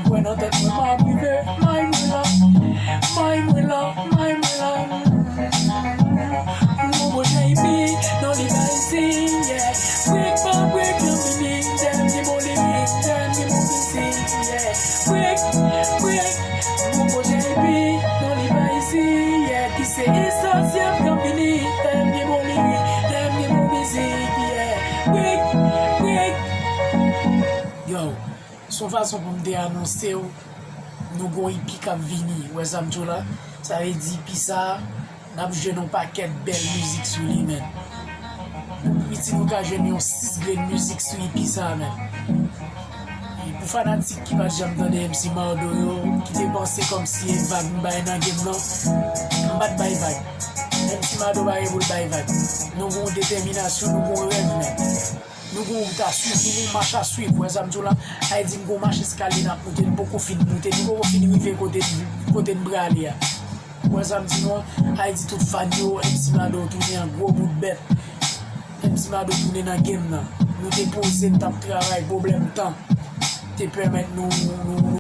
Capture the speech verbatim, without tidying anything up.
Kwè nan tèt mwen m ap rive, may mwen la, may mwen la, may mwen la. Bobo J P, non li bay zin, yeah. Break pa break, yo fini, dènye mo lirik, dènye mo mizik, yeah. Break, break, Bobo J P, non li bay zin, yeah. Ki se esansyèl k ap vini, dènye mo lirik, dènye mo mizik, yeah. Break, break. Yo, se yon fason pou m te anonse w, nou gon E P k ap vini. Ou wè sa m di w la? Sa vle di E P sa, n ap jwenn yon pakèt bèl mizik sou li, menm. Piti nou ka jwenn yon sis grenn mizik sou E P sa, menm. E pou fanatik ki pa t janm tande M C Mardo yo, ki te panse kòmsi e vag m bay nan game nan, m pa t bay vag. M C Mardo pa gen pou l bay vag. Nou gon detèminasyon, nou gon rèv, menm. Nou gon wout a swiv, nou gon mach a swiv. Ou wè sa m di w la? Sa vle di m gon mach eskalye n ap moute, n poko fin moute, nou poko fin rive kote, kote n prale a. Ou wè sa m di nou an? Sa vle di tout fan yo, M C Mardo tounen an gwo bout bèt. M C Mardo tounen nan game nan. Nou te poze, n t ap travay, pwoblèm tan te pèmèt nou, nou, nou